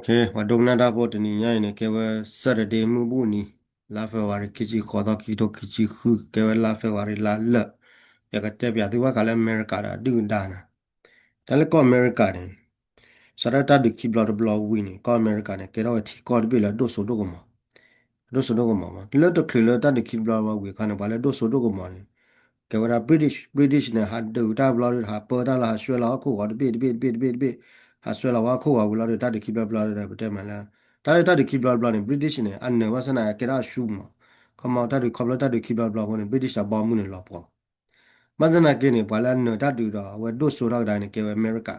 ပှၤဒိကနၣ်တၢ်ဖိ တနံၤညါအံၤန့ၣ် ကဲဝဲ Saturday မုၢ်ဘူၣ်နံၤ လါ February ခံဆံဃိးသီ ခံကထိခံဆံဃု ကဲဝဲလါ February လါလၢာ်. ယကတဲပၠးသုဘၣ်ဃးလၢအမဲရကၤဒီးအဒုၣ်အဒါန့ၣ်, တၢ်လၢကီၢ်အမဲရကၤန့ၣ် စးထီၣ်တၢ်ဒုးခံဘျီတဘျီဝံၤန့ၣ် ကီၢ်အမဲရကၤန့ၣ် ကဲထီၣ်ဝဲထံကီၢ်တဘ့ၣ်လၢအဒိၣ်စိဒိၣ်ကမီၤ, အဒိၣ်စိဒိၣ်ကမီၤမး လၢတချုးလၢတၢ်ဒုးခံဘျီတဘျီဝံၤအခါန့ၣ် ပှၤလၢအဒိၣ်စိဒိၣ်ကမီၤန့ၣ် ကဲဝဲဒၣ် British, British န့ၣ် ဟးဒုးတၢ်ဘျီဒီး ဟးပၢတၢ်လၢဟးဆှၢလီၤဟီၣ်ခိၣ်ဂီၤတဘ့ၣ်တဘ့ၣ်တဘ့ၣ်တဘ့ၣ်, ဟးဆှၢလီၤဝဲဟီၣ်ခိၣ်ဂီၤဝံၤလီၤဒီး တၢ်ဒုးခံဘျီတဘျီဒီး ပတဲမးလၢ တၢ်လၢတၢ်ဒုးခံဘျီတဘျီန့ၣ် British န့ၣ် အနၢၤဘၣ်ဆၣ်သနာ်က့ ကဲထီၣ်အရှုံးမး, ခီမီတၢ်ဒုးခီဖျိတၢ်ဒုးခံဘျီတဘျီအဃိန့ၣ် British အဘီမုၢ်န့ၣ်လီၤပှီၤ ဘၣ်ဆၣ်သနာ်က့န့ၣ် ပှၤလၢအနၢၤတၢ်ဒုးဒီး အဝဲဒိၣ်စိထီၣ်ကဒါန့ၣ် ကဲဝဲအမဲရကၤ,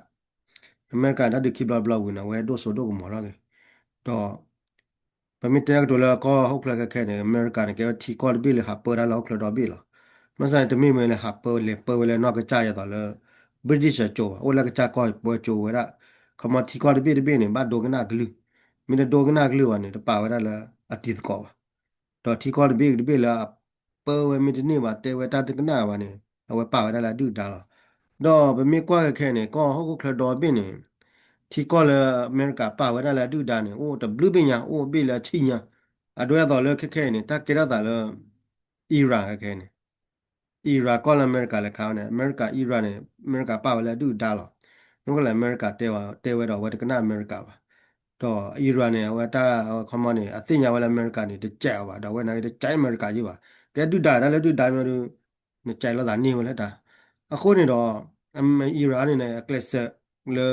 အမဲရကၤတၢ်ဒုးခံဘျီတဘျီဝံၤန့ၣ် အဝဲဒိၣ်စိဒိၣ်ကမီၤထီၣ်က့ၤ, ဒီး ပမ့ၢ်တဲကတိၤလၢကီၢ်ဟီၣ်ခိၣ်ချၢခဲခဲန့ၣ် အမဲရကၤန့ၣ် ကဲဝဲထံကီၢ်တဘ့ၣ်လၢဟးပၢတၢ်လၢဟီၣ်ခိၣ်ချၢဒီဘ့ၣ်လီၤ. မ့ၢ်ဆၣ်န့ၣ် တမ့ၢ်မ့ၢ်လၢဟးပၢလဲၤပၢဝဲလၢနီၢ်ကစၢ်ယဲသိးလၢ British အကၠိဘၣ်, အိၣ်လၢကစၢ်ကီၢ်ပၢကၠိဝဲဒၣ်, ခီမီထံကီၢ်တဘ့ၣ်တဘ့ၣ်န့ၣ် ဘၣ်ဒိကနၣ်အကလုၢ်, မ့ၢ်တဒိကနၣ်အကလုၢ်ဘၣ်န့ၣ် တပာ်ဝဲဒၣ်လၢအတံၤသကိးဘၣ်. ဒီးထံကီၢ်တဘ့ၣ်တဘ့ၣ်လၢအပၢဝဲမ့ၢ်တန့ၢ်ဘၣ် တဲဝဲတၢ်တကနၣ်ဘၣ်န့ၣ် အဝဲပာ်ဝဲဒၣ်လၢအဒုၣ်အဒါလီၤ. ဒီးပမ့ၢ်ကွၢ်ခဲခဲအံၤန့ၣ် ကီၢ်ဟီၣ်ခိၣ်ချၢဒီဘ့ၣ်န့ၣ် ထံကီၢ်လၢအမဲရကၤပာ်ဝဲဒၣ်လၢအဒုၣ်အဒါန့ၣ် အိၣ်တဘျုးဘ့ၣ်ညါ အိၣ်ဘ့ၣ်လၢအဆံညါ, အဒိအသိးလၢခဲခဲအံၤန့ၣ် တၢ်ကဲထီၣ်သးလၢ Iran ခဲခဲအံၤန့ၣ် Iran ကီၢ်လၢအမဲရကၤလဲၤခးဝဲန့ၣ် အမဲရကၤ Iran န့ၣ် အမဲရကၤပာ်ဝဲလၢအဒုၣ်အဒါလီၤ. မ့ၢ်ကလၢအမဲရကၤတဲဝဲ တဲဝဲဒီးအဝဲတကနၣ်အမဲရကၤဘၣ်. ဒီး Iran န့ၣ် အဝဲတၢ်ခီမီန့ၣ် အသ့ၣ်ညါဝဲလၢအမဲရကၤန့ၣ် တကဲးအီၤဘၣ် ဒီးအဝဲန့ၣ်တကဲးအမဲရကၤယံၤဘၣ်. ကဲဒုၣ်ဒါတၢ်လၢဒုၣ်ဒါမ့ၢ်ဒုး နကဲးလိာ်သးန့ၢ်ဝဲလၢတၢ်. အဃိန့ၣ်ဒီး Iran န့ၣ်န့ၣ် အကျဲးစၢးလၢ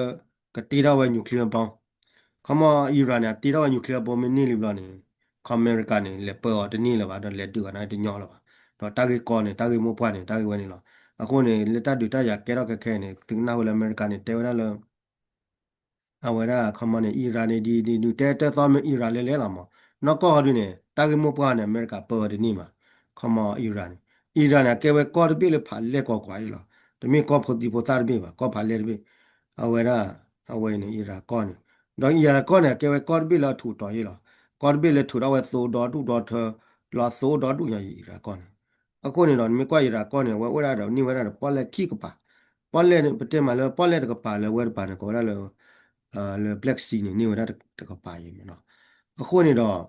ကတ့ထီၣ်ဝဲ nuclear bomb ခီမီ Iran န့ၣ် အတ့ထီၣ်ဝဲ nuclear bomb မ့ၢ်န့ၢ်လံဘျီန့ၣ် ခီအမဲရကၤန့ၣ် လဲၤပၢအီၤတန့ၢ်လၢၤဘၣ် ဒီးလဲၤဒုးအီၤန့ၣ်တညီလၢၤဘၣ်. ဒီးတၢ်ဂ့ၢ်ကီန့ၣ် တၢ်ဂ့ၢ်မိၢ်ပှၢ်န့ၣ် တၢ်ဂ့ၢ်ဝဲန့ၣ်လီၤ. အဃိန့ၣ် လၢတၢ်ဒုးတၢ်ယၤကဲထီၣ်ခဲခဲအံၤန့ၣ် သုကနၢ်ဟူလၢအမဲရကၤန့ၣ် တဲဝဲဒၣ်လၢ အဝဲဒၣ်ခီမီန့ၣ် Iran န့ၣ် ဒ်ဒ်ဒ်တဲတဲသီမ့ၢ် Iran လဲၤလဲၤလီၤမး, နီၢ်ကီၢ်ဟီဒုန့ၣ် တၢ်ဂ့ၢ်မိၢ်ပှၢ်န့ၣ် အမဲရကၤပၢအီၤတန့ၢ်ဘၣ်. ခီမီ Iran န့ၣ် Iran န့ၣ် အကဲဝဲကီၢ်တဘ့ၣ်လၢဖးလဲၢ်ကီးကွၢ်အံၤလီၤ. တမ့ၢ်ကီၢ်ဖိသံဖိသၣ်တဘ့ၣ်ဘၣ် ကီၢ်ဖးလဲၢ်တဘ့ၣ်. အဝဲဒၣ် အဝဲန့ၣ် Iran ကီၢ်န့ၣ် ဒီး Iran ကီၢ်န့ၣ် အကဲဝဲကီၢ်တဘ့ၣ်လၢအထူးတီၤအံၤလီၤ. ကီၢ်တဘ့ၣ်လၢထူးထီၣ်ဝဲသိဒီဒူၣ်ဒီထၢ လီၤသိဒီဒူၣ်ညါအံၤ Iran ကီၢ်န့ၣ်. အဃိန့ၣ်ဒီး နမ့ၢ်ကွၢ် Iran ကီၢ်န့ၣ် အဝဲအိၣ်ဒၣ်ဒီးန့ၢ်ဝဲဒၣ်ဒီးပီၣ်လဲၣ်ခံကပၤ, ပီၣ်လဲၣ်န့ၣ် ပတဲမးလၢပီၣ်လဲၣ်တကပၤလၢအဝဲတပၤန့ၣ် ကိးဝဲဒၣ်လၢ လၢ Black Sea န့ၣ် န့ၢ်ဝဲဒၣ်တကပၤအံၤမ့ၢ်နီၤ. အဃိန့ၣ်ဒီး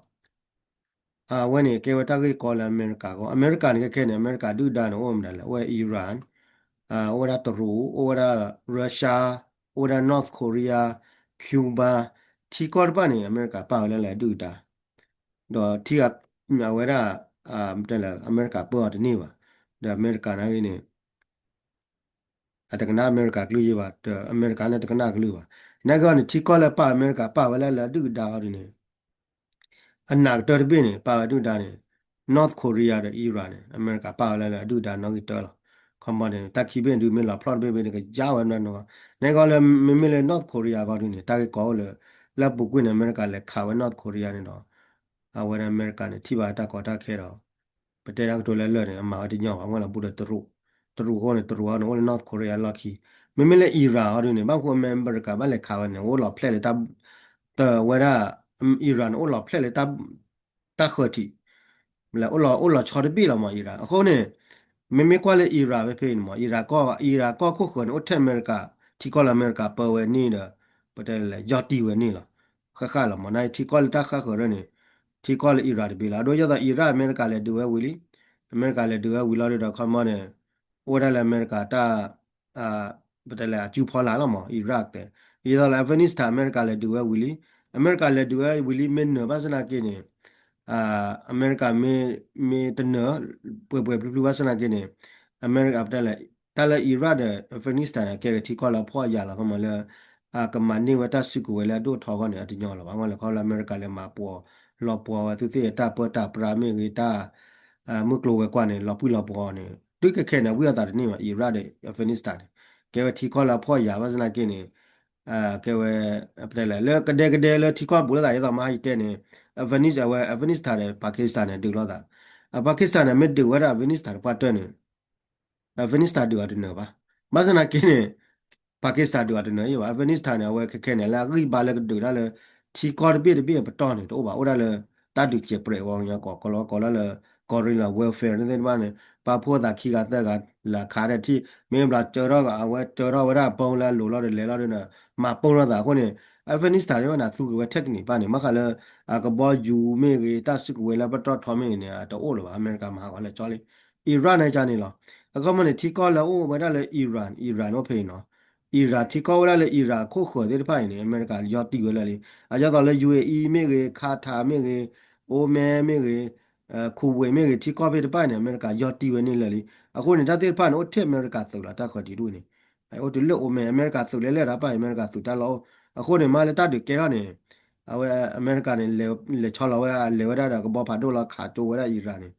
အဝဲန့ၣ်ကဲဝဲတၢ်ဂ့ၢ်ကီလၢအမဲရကၤအဂီၢ်, အမဲရကၤန့ၣ် ခဲခဲန့ၣ် အမဲရကၤဒုၣ်ဒါန့ၣ် အိၣ်မနုၤလဲၣ်, အိၣ်ဝဲ Iran, အိၣ်ဝဲဒၣ်တရူး, အိၣ်ဝဲဒၣ် Russia, အိၣ်ဝဲဒၣ် North Korea, Cuba, ထံကီၢ်တဖၣ်န့ၣ် အမဲရကၤပာ်ဝဲလၢလၢအဒုၣ်အဒါ, ဒီးထံဂၤ အဝဲဒၣ် တဲလၢ အမဲရကၤပၢအီၤတန့ၢ်ဘၣ်, ဒီးအမဲရကၤနာ်ဂ့ၤန့ၣ် အတကနၣ်အမဲရကၤကလုၢ်ယံၤဘၣ်, ဒီးအမဲရကၤန့ၣ်တကနၣ်ကလုၢ်ဘၣ်. နာ်ဂ့ၤန့ၣ် ထံကီၢ်လၢပာ်အမဲရကၤပာ်ဝဲလၢလၢအဒုၣ်အဒါအီၤဒ်န့ၣ် အနးကတၢၢ်တဘ့ၣ်န့ၣ် ပာ်ဝဲဒုၣ်ဒါန့ၣ် North Korea ဒီး Iran န့ၣ် အမဲရကၤပာ်ဝဲလၢလၢအဒုၣ်ဒါနီၣ်ဂံၢ်တၢလီၤ. ခီမီန့ၣ် တၢ်ခံဘ့ၣ်ဒုးမ့ၢ်လီၤဖျီၣ်တဘ့ၣ်ဘ့ၣ်န့ၣ် ကယါဝဲမနုၤနီၤ. နာ်ဂ့ၤလၢမ့မ့ၢ်လၢ North Korea အဂီၢ်ဒုးန့ၣ် တၢ်ဂ့ၢ်ကီအိၣ်လၢ လၢအပူၤကွံာ်န့ၣ် အမဲရကၤလဲၤခးဝဲ North Korea န့ၣ်ဒီး အဝဲဒၣ်အမဲရကၤန့ၣ် ထံၣ်ဘၣ်တၢ်ကီတၢ်ခဲဒီး ပတဲတၢ်ကတိၤလၢလၢာ်န့ၣ် အမၤဝဲတညီဘၣ်, အဝဲလီၤဘူးဒီးတရူး, တရူးအဃိန့ၣ် တရူးအီၤန့ၣ် အိၣ်လၢ North Korea လီၢ်ခံ. မ့မ့ၢ်လၢ Iran အီၤဒုးန့ၣ် ဘၣ်မနုၤအမဲရကၤဘၣ်လဲၤခးဝဲန့ၣ် အိၣ်လီၤဖျဲၣ်လၢတၢ် တဝဲဒၣ် Iran န့ၣ် အိၣ်လီၤဖျဲၣ်လၢ တၢ်ဃၢၤထံး, အိၣ်လီၤဆီတဘ့ၣ်လီၤမး Iran. အဃိန့ၣ် မ့မ့ၢ်ကွၢ်လၢ Iran ဖဲဖဲအံၤန့ၣ်မး Iran ကီၢ် Iran ကီၢ်ခိၣ်ဃၢၤန့ၣ် အိၣ်ထဲအမဲရကၤ, ထံကီၢ်လၢအမဲရကၤပၢဝဲန့ၣ်ဒီး ပတဲလဲၣ် ယီၢ်တံၢ်ဝဲန့ၣ်လီၤ. ဃၣ်ဃၣ်လီၤမး နာ်ထံကီၢ်လၢတၢ်ဃၣ်ဃၢၤရၢန့ၣ် ထံကီၢ်လၢ Iran တဘ့ၣ်လီၤ. အဒိ ယသိး Iran အမဲရကၤလဲၤဒုးဝဲဝံၤလံ, အမဲရကၤလဲၤဒုးဝဲဝံၤလီၤဒီး ခီမီန့ၣ် အိၣ်ဝဲဒၣ်လၢအမဲရကၤတၢ် ပတဲလဲၣ် အစုဖီလာ်လီၤမး Iraq တဲ, ယသိးလၢ Afghanistan အမဲရကၤလဲၤဒုးဝဲဝံၤလံ, အမဲရကၤလဲၤဒုးဝဲဝံၤလံ မ့ၢ်နၢၤဘၣ်ဆၣ်သနာ်က့န့ၣ် အမဲရကၤမ့ၢ် မ့ၢ်တနၢၤ ပှဲၤပှဲၤဖျုးဖျုးဘၣ်ဆၣ်သနာ်က့န့ၣ် အမဲရကၤ ပတဲလဲၣ် တၢ်လၢ Iraq ဒီး Afghanistan န့ၣ် ကဲဝဲထံကီၢ်လၢအဖှီၣ်အယာ်လီၤ ခီမီလၢ အကမၤန့ၢ်ဝဲတၢ်စုကဝဲၤလၢအဒိၣ်ထီအဂီၢ်န့ၣ် အတညီလီၤဘၣ်. မ့ၢ်လၢခီလၢအမဲရကၤလဲၤမၤပှီၤ လီၤပှီၤဝဲသုသ့ၣ်တၢ်ပၢတၢ်ပြးမ့ၢ်ဂ့ၤ တၢ် မုၢ်ကျိၤဝဲၤကွာ်န့ၣ် လီၤပှံၢ်လီၤပှီၤန့ၣ် တုၤခဲခဲန့ၣ် ဝံသးတန့ၢ်မး Iraq ဒီး Afghanistan န့ၣ် ကဲဝဲထံကီၢ်လၢအဖှီၣ်ယာ်ဘၣ်ဆၣ်သနာ်က့န့ၣ် ကဲဝဲ ပတဲလဲၣ် လၢကဒဲကဒဲလၢထံကီၢ်ပူၤလိာ်သး ယသိးမဟါယတဲန့ၣ် Afghanistan အဝဲ Afghanistan ဒီး Pakistan န့ၣ် ဒုးလိာ်သး Pakistan န့ၣ် မ့ၢ်ဒုးဝဲဒၣ် Afghanistan တပှၢ်တၢၢ်န့ၣ် Afghanistan ဒုးအီၤတနၢၤဘၣ်. ဘၣ်ဆၣ်သနာ်က့န့ၣ် Pakistan ဒုးအီၤတနၢၤယံၤဘၣ်. Afghanistan န့ၣ် အဝဲခဲခဲန့ၣ် လၢအဂံၢ်ဘါလၢကဒုးတၢ်လၢ ထံကီၢ်တဘ့ၣ်တဘ့ၣ်အပတီၢ်န့ၣ် တအိၣ်ဘၣ် အိၣ်ဒၣ်လၢ တၢ်ဒုးစဲးပြဲးဝဲကညီကီၢ် ကိးလီၤကိးလီၤလၢ guerrilla warfare န့ၣ်သ့ၣ်တဖၣ်န့ၣ် ပာ်ဖှိၣ်သးခံဂၤသၢဂၤ လၢခးဒီးထံၣ် မ့ၢ်ဘျီစၢထီၣ် အဝဲစၢထီၣ်ဝဲဒၣ်အပိလၢအလိၤလီၤဒီးလဲၤလီၤဒီး မၤပိၢ်ထီၣ်သးအဃိန့ၣ် Afghanistan န့ၣ် ဝဲန့ၣ် အသူက့ၤဝဲထဲတနံၣ်ဘၣ်န့ၣ် ဘၣ်ဃးလၢ အကဘီယူၤမ့ၢ်ဂ့ၤ တၢ်စုကဝဲၤလၢပတီၢ်ထီမ့ၢ်ဂ့ၤန့ၣ် အတအိၣ်လၢၤဘၣ် အမဲရကၤမၤဟးဂီၤလၢာ်ကၠီလံ. Iraq န့ၣ်ကန့ၣ်လီၤ. အခီပညီန့ၣ် ထံကီၢ်လၢအအိၣ်ဝဲဒၣ်လၢ Iran, Iran အိၣ်ဖဲအံၤနီၤ. Iran ထံကီၢ်ဝဲဒၣ်လၢ Iran အခိၣ်ဃၢၤသ့ၣ်တဖၣ်အံၤန့ၣ် အမဲရကၤယီတံၢ်ဝဲလၢာ်လံ. အဒ်သိးလၢ ယူၣ်အ့အံၣ် မ့ၢ်ဂ့ၤ, Qatar မ့ၢ်ဂ့ၤ, Oman မ့ၢ်ဂ့ၤ, Kuwait မ့ၢ်ဂ့ၤ ထံကီၢ်ဖဲတဖၣ်န့ၣ် အမဲရကၤယီတံၢ်ဝဲန့ၣ်လၢာ်လံ. အဃိန့ၣ် တၢ်သ့ၣ်တဖၣ်န့ၣ် အိၣ်ထဲအမဲရကၤသုးလီၤ တၢ်ဃၢၤတံၤဒူၣ်န့ၣ် အိၣ်တုၤလၢ Oman အမဲရကၤသုးလဲၤလဲၤတၢ်ပၢ်အံၤ အမဲရကၤသုးတၢ်လီၢ်အိၣ်. အဃိန့ၣ် မ့ၢ်လၢတၢ်ဒုးကဲထီၣ်န့ၣ် အဝဲအမဲရကၤန့ၣ် လဲၤဆီလီၤဝဲ လဲၤဝဲဒၣ်ဒီးကဘီဖးဒိၣ်လီၤ ခးကၠိဝဲဒၣ် Iran န့ၣ်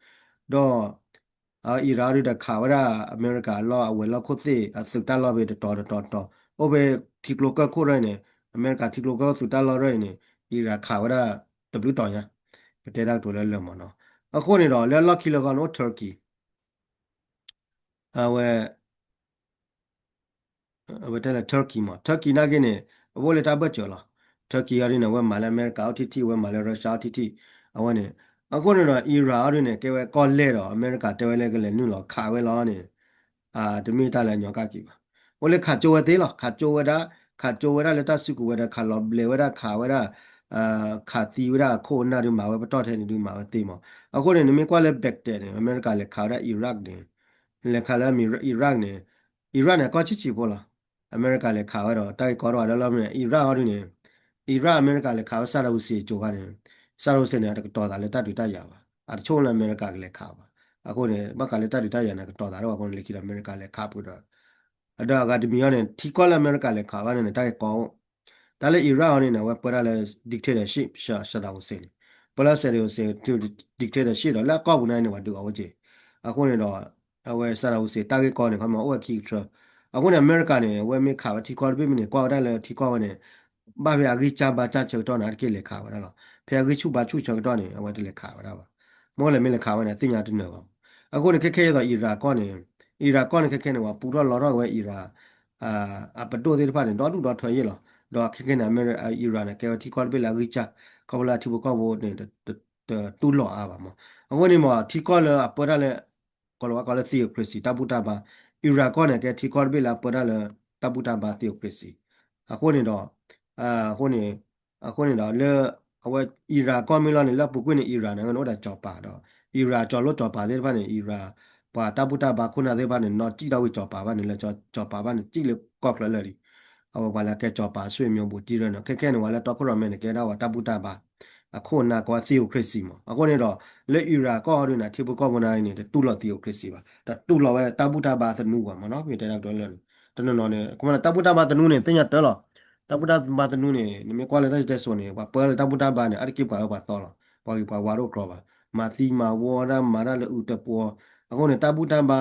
ဒီး Iran ဒုးဒီးခးဝဲဒၣ်အမဲရကၤလီၢ် အဝဲၤလီၢ်ခိၣ်သ့ၣ်အသုးတၢ်လီၢ်ဖဲတတီၤတတီၤတတီၤ အိၣ်ဖဲထံကျိကၢၢ်ခိၣ်ရၢၣ်န့ၣ် အမဲရကၤထံကျိကၢၢ်ခိၣ်သုးတၢ်လီၢ်ရၢၣ်အံၤန့ၣ် Iran ခးဝဲဒၣ်တဘျုးတီၤညါ ပတဲတၢ်ကတိၤလၢလၢာ်မးနီၤ. အဃိန့ၣ်ဒီး လၢအလီၢ်ခံလၢအဂီၢ်န့ၣ် အိၣ် Turkey အဝဲ အဝဲတဲလၢ Turkey မး Turkey နာ်က့န့ၣ် အဝဲအိၣ်လၢတၢ်ဘၢၣ်စၢၤလီၤ. Turkey အီၤဒ်န့ၣ် အဝဲမၤလၢအမဲရကၤအီထံထံ အဝဲမၤလၢ Russia အီထံထံ အဝဲန့ၣ် အဃိန့ၣ်ဒီး Iran အီၤဒ်န့ၣ် ကဲဝဲကီၢ်လဲၢ်ဒီး အမဲရကၤတဲဝဲလၢကလဲၤနုာ်လီၤခးဝဲလီၤန့ၣ် တမ့ၢ်တၢ်လၢအညီကၣ်က့ၤဘၣ်. အိၣ်လၢခးကၠိဝဲသ့လီၤ. ခးကၠိဝဲဒၣ် ခးကၠိဝဲဒၣ်လၢတၢ်စုကဝဲၤဒီး ခးလီၤဘျဲးဝဲဒၣ် ခးဝဲဒၣ် ခးသံဝဲဒၣ်အခိၣ်အနၢ်ဒုးမၤဝဲပတီၢ်ထဲန့ၣ်ဒုး မၤဝဲသ့မး. အဃိန့ၣ် နမ့ၢ်ကွၢ်လၢ Baghdad န့ၣ် အမဲရကၤလဲၤခးဝဲဒၣ် Iraq န့ၣ် လဲၤခးလၢ Iraq န့ၣ် Iraq န့ၣ် အကီၢ်ဆံးဆံးဖိလီၤ. အမဲရကၤလဲၤခးဝဲဒီး တၢ်ဂ့ၢ်ကီတအိၣ်ဘၣ်လၢလီၢ်မ့ၢ်န့ၣ် Iraq အီၤဒ်န့ၣ် Iraq အမဲရကၤလဲၤခးဝဲ Saddam Hussein အစိၤခါန့ၣ် Saddam Hussein န့ၣ် အတကတီၤသးလၢတၢ်ဒုးတၢ်ယၤဘၣ်. အတဆိကမိၣ်လၢအမဲရကၤကလဲၤခးဘၣ်. အဃိန့ၣ် ဘၣ်ဃးလၢတၢ်ဒုးတၢ်ယၤန့ၣ် ကတီၤသးတအိၣ်ဘၣ်အဃိန့ၣ် လၢခံဒီးအမဲရကၤလဲၤခးပှဲၤဒီး အဒီးအဂၤတမံၤအီၤန့ၣ် ထံကီၢ်လၢအမဲရကၤလဲၤခးဘၣ်န့ၣ် တၢ်ဂ့ၢ်ကီအိၣ် တၢ်လၢ Iraq အီၤန့ၣ် အဝဲပၢတၢ်လၢ dictatorship Saddam Hussein န့ၣ် ပၢလၢ Saddam Hussein dictatorship ဒီးလၢအကီၢ်ပူၤန့ၣ်န့ၣ် ပှၤဒုးအီၤဝဲက့ၤ. အဃိန့ၣ်ဒီး အဝဲ Saddam Hussein တၢ်ဂ့ၢ်ကီန့ၣ် ခီမီအိၣ်ဝဲခံကထြၢ. အဃိန့ၣ် အမဲရကၤန့ၣ် အဝဲမ့ၢ်ခးဝဲထံကီၢ်တဘ့ၣ်မ့ၢ်န့ၣ် ကွၢ်ဝဲဒၣ်လၢထံကီၢ်ဝဲန့ၣ် ဘၣ်ဖဲအဂံၢ်စၢ်ဘါစၢ်ဆၢကတီၢ်န့ၣ် အါတက့ၢ်လဲၤခးဝဲဒၣ်လီၤ. ဖဲအဂံၢ်ဆူၣ်ဘါဆူၣ်ဆၢကတီၢ်န့ၣ် အဝဲတလဲၤခးဝဲဒၣ်ဘၣ်. မ့ၢ်လဲၤမ့ၢ်လဲၤခးဝဲန့ၣ် အသ့ၣ်ညါတနၢၤဘၣ်. အဃိန့ၣ် ခဲခဲအံၤသိး Iraq ကီၢ်န့ၣ် Iraq ကီၢ်န့ၣ် ခဲခဲန့ၣ် ပှၤပူထီၣ်လီထီၣ်ဝဲ Iraq အပဒိၣ်သ့ၣ်တဖၣ်န့ၣ် ဒီဒူၣ်ဒီထၢယဲၢ်လီၤ. ဒီးခဲခဲန့ၣ် Iraq န့ၣ် ကဲဝဲထံကီၢ်တဘ့ၣ်လၢအဂံၢ်စၢ် ခီဖျိလၢအထံဖိကီၢ်ဖိန့ၣ် တတူၢ်လိာ်အါဘၣ်မး. အဃိန့ၣ်မး ထံကီၢ်လၢအပၢတၢ်လၢ ကိးလီၤဝဲကိးလၢ theocracy တၢ်ဘူၣ်တၢ်ဘါ Iraq ကီၢ်န့ၣ် ကဲထံကီၢ်တဘ့ၣ်လၢအပၢတၢ်လၢ တၢ်ဘူၣ်တၢ်ဘါ theocracy အဃိန့ၣ်ဒီး အဃိန့ၣ် အဃိန့ၣ်ဒီးလၢ အဝဲ Iraq ကီၢ်မ့ၢ်လီၤန့ၣ် လၢအပူၤကွံာ်န့ၣ် Iraq န့ၣ် အဝဲန့ၣ်အိၣ်ဒီးစီၤပၤဒီး Iraq ကၠီၤလိၣ်စီၤပၤသ့ၣ်တဖၣ်န့ၣ် Iraq ပှၤတၢ်ဘူၣ်တၢ်ဘါခိၣ်နၢ်သ့ၣ်တဖၣ်န့ၣ် နီၢ်စံၣ်ထီၣ်ဝံၤစီၤပၤဘၣ်န့ၣ် လၢစီၤပၤဘၣ်န့ၣ် စံၣ်လၢကီၢ်ချၢလၢာ်လံ. အဝဲပှၤလၢအကဲစီၤပၤ ဆွေမျိုးဘူးတီး ရၢၣ်န့ၣ် ခဲခဲန့ၣ် ပှၤလၢတီခိၣ်ရိၣ်မဲန့ၣ် ကဲဒၣ်ဝဲတၢ်ဘူၣ်တၢ်ဘါ အခိၣ်အနၢ်ကိး theocracy မး. အဃိန့ၣ်ဒီး လၢ Iraq ကီၢ်အီၤဒ်န့ၣ် ထံဖိကီၢ်ဖိန့ၣ်န့ၣ် တတူၢ်လိာ် theocracy ဘၣ်, တတူၢ်လိာ်ဝဲတၢ်ဘူၣ်တၢ်ဘါသနူဘၣ်မးနီၤ. မ့ၢ်တဲဒၣ်ကတၢၢ်လၢာ်န့ၣ် တနီၤနီၤန့ၣ် ခီမီန့ၣ် တၢ်ဘူၣ်တၢ်ဘါသနူန့ၣ် သ့ၣ်ညါတၢ်လီၤ. တၢ်ဘူၣ်တၢ်ဘါသနူန့ၣ် နမ့ၢ်ကွၢ်လၢတၢ်စံၣ်တဲစိၤန့ၣ် ပှၤပၢလၢတၢ်ဘူၣ်တၢ်ဘါန့ၣ် အါတက့ၢ်ပှၤအၢပှၤသီလီၤ. ပှၤဂ့ၤပှၤဝါတအိၣ်ကြီဘၣ်. မၤသံမၤဝီတၢ် မၤတၢ်လၢအုးတပှီၤ. အဃိန့ၣ် တၢ်ဘူၣ်တၢ်ဘါ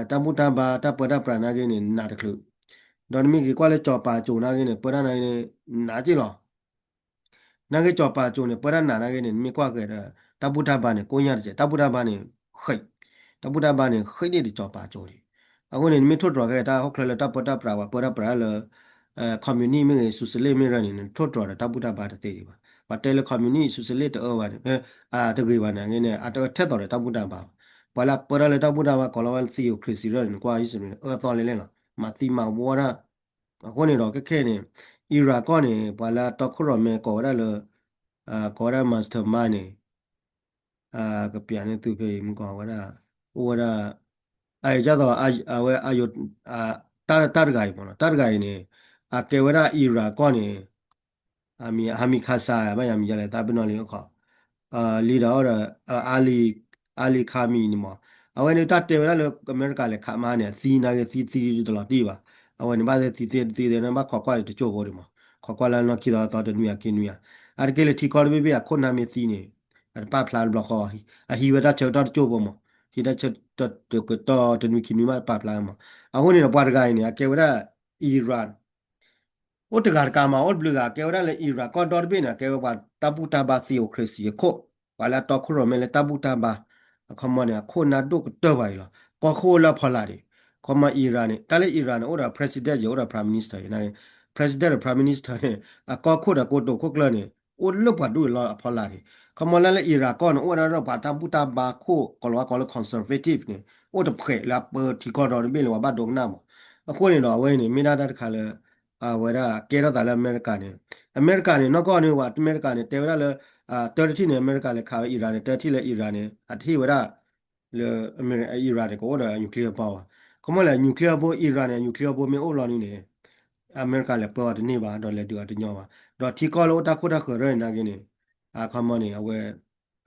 တၢ်ဘူၣ်တၢ်ဘါ တၢ်ပၢတၢ်ပြးနာ်က့န့ၣ် နးတချုး, ဒီးနမ့ၢ်က့ၤကွၢ်လၢစီၤပၤစိၤနာ်က့န့ၣ် ပၢတၢ်နာ်က့န့ၣ် နးက့လီၤ. နာ်က့စီၤပၤစိၤန့ၣ် ပၢတၢ်နးနာ်က့န့ၣ် နမ့ၢ်ကွၢ်က့ၤဒီး တၢ်ဘူၣ်တၢ်ဘါန့ၣ် ကိညၢ်တကဲး တၢ်ဘူၣ်တၢ်ဘါန့ၣ် ဃံး, တၢ်ဘူၣ်တၢ်ဘါန့ၣ် ဃံးန့ၢ်ဒီးစီၤပၤစိၤဒံး. အဃိန့ၣ် နမ့ၢ်ထိၣ်တြီၤခဲအံၤ တၢ်ဟီၣ်ချၢလၢတၢ်ပၢတၢ်ပြး ပှၤပၢတၢ်ပြးလၢ communist မ့ၢ်ဂ့ၤ socialist မ့ၢ်ဂ့ၤန့ၣ် နထိၣ်တြီၤဒီးတၢ်ဘူၣ်တၢ်ဘါတသ့ဒံးဘၣ်. ပှၤတဲလၢ communist socialist တအၢဘၣ်န့ၣ် တဂ့ၤဘၣ်န့ၣ် အဂ့ၢ်န့ၣ် အတအၢထဲသိးဒီးတၢ်ဘူၣ်တၢ်ဘါဘၣ်. ပှၤလၢအပၢတၢ်လၢတၢ်ဘူၣ်တၢ်ဘါ ကိးလီၤဝဲ theocracy န့ၣ် နကွၢ်အံၤစ့ၢ်န့ၣ် အၢသီလဲၣ်လဲၣ်လီၤ. မၤသံမၤဝီတၢ်. အဃိန့ၣ်ဒီး ခဲခဲန့ၣ် Iraq ကီၢ်န့ၣ် ပှၤလၢအတီခိၣ်ရိၣ်မဲကိးဝဲဒၣ်လၢ ကိးဝဲဒၣ် mastermind န့ၣ် ကပျးန့ၢ်သုဖဲအံၤ မုၢ်ကီၢ်ဝဲဒၣ် အိၣ်ဝဲဒၣ် အဒ်သိး အဝဲ တၢ်တဂၤအံၤမ့ၢ်နီၤ တၢ်တဂၤအံၤန့ၣ် အကဲဝဲဒၣ် Iraq ကီၢ်န့ၣ် အမံၤ Hamid Karzai ဘၣ်ယၤမံၤယၤလဲၣ် သးပ့ၤနီၣ်လံအိၣ်ခိး လံဒီး Ali Ali Khamenei န့ၣ်မး အဝဲန့ၣ်တၢ်တဲဝဲဒၣ်လၢ အမဲရကၤလဲၤခးမဟါန့ၣ် အသံနာ်က့သံသံတလီၤတံၢ်ဘၣ်. အဝဲန့ၣ်ဘၣ်သံသံသံသံန့ၣ် ဘၣ်ခိးကွၢ်တကၠိၢ်ဖိဒံးမး ခိးကွၢ်လၢနီၢ်ခံသီသီတနွံအခံနွံဧါ. အါတက့ၢ်လၢထံကီၢ်တဘ့ၣ်ဘ့ၣ်အခိၣ်နၢ်မ့ၢ်သံန့ၣ် အတပာ်ဖျါတဘျီဃီ အဟံးဝဲတၢ်ဆၢကတီၢ်တကၠိၢ်ဖိမး ဟံးတၢ်ဆၢကတီၢ်တနွံခံနွံမးတပာ်ဖျါမး. အဃိန့ၣ်ဒီးပှၤတဂၤအံၤန့ၣ် အကဲဝဲဒၣ် Iran အိၣ်တဂၤတကးမး အိၣ်တဘျုးဂၤ ကဲဝဲဒၣ်လၢ Iraq ကီၢ်ဒီတဘ့ၣ်န့ၣ် အကဲဝဲပှၤတၢ်ဘူၣ်တၢ်ဘါ theocracy အခိၣ် ပှၤလၢအတီခိၣ်ရိၣ်မဲလၢတၢ်ဘူၣ်တၢ်ဘါ အခီမီန့ၣ် အခိၣ်နၢ်ဒိၣ်ကတၢၢ်ပှၤအံၤလီၤ. ကီၢ်ခိၣ်လၢအဖီလာ်ဒံး ခီမီ Iran န့ၣ် တၢ်လၢ Iran န့ၣ် အိၣ်ဒီး president ယဲၢ် အိၣ်ဒီး prime minister ယဲၢ်န့ၣ် president ဒီး prime minister န့ၣ် အကီၢ်ခိၣ်ဒီးကိတိာ်ခိၣ်ကျၢၢ်န့ၣ် အိၣ်လၢပှၤဒူၣ်အလီၢ်အဖီလာ်ဒံး. ခီမီလၢလၢ Iraq ကီၢ်န့ၣ် အိၣ်ဝဲဒၣ်ဒီးပှၤတၢ်ဘူၣ်တၢ်ဘါခိၣ် ကိးလီၤဝဲကိးလၢ conservative န့ၣ် အိၣ်တဖှဲးလၢအပၢထံကီၢ်ဒီတဘ့ၣ်လၢပှၤဘၣ်ဒိကနၣ်မး. အဃိန့ၣ်ဒီးအဝဲအံၤန့ၣ် မ့ၢ်ဒၣ်တၢ်တခါလၢ အဝဲဒၣ်ကဲထီၣ်သးလၢအမဲရကၤန့ၣ်, အမဲရကၤန့ၣ် နီၢ်ကီၢ်န့ၣ် ဝဲအမဲရကၤန့ၣ် တဲဝဲဒၣ်လၢ တၢတထံၣ်န့ၣ် အမဲရကၤလဲၤခးဝဲ Iran န့ၣ် တၢတထံၣ်လၢ Iran န့ၣ် အတဟ့ၣ်ဝဲဒၣ် လၢ Iran န့ၣ် ကအိၣ်ဒီး nuclear bomb ဘၣ်. ခီမီလဲၣ် nuclear bomb Iran န့ၣ် nuclear bomb မ့ၢ်အိၣ်လီၤန့ၣ်န့ၣ် အမဲရကၤလဲၤပၢအီၤတန့ၢ်ဘၣ် ဒီးလဲၤဒုးအီၤတညီဘၣ်. ဒီးထံကီၢ်လၢအိၣ်တၢ်ခိၣ်တၢ်ဃၢၤရၢန့ၣ်နာ်က့န့ၣ် အခီမီန့ၣ် အဝဲ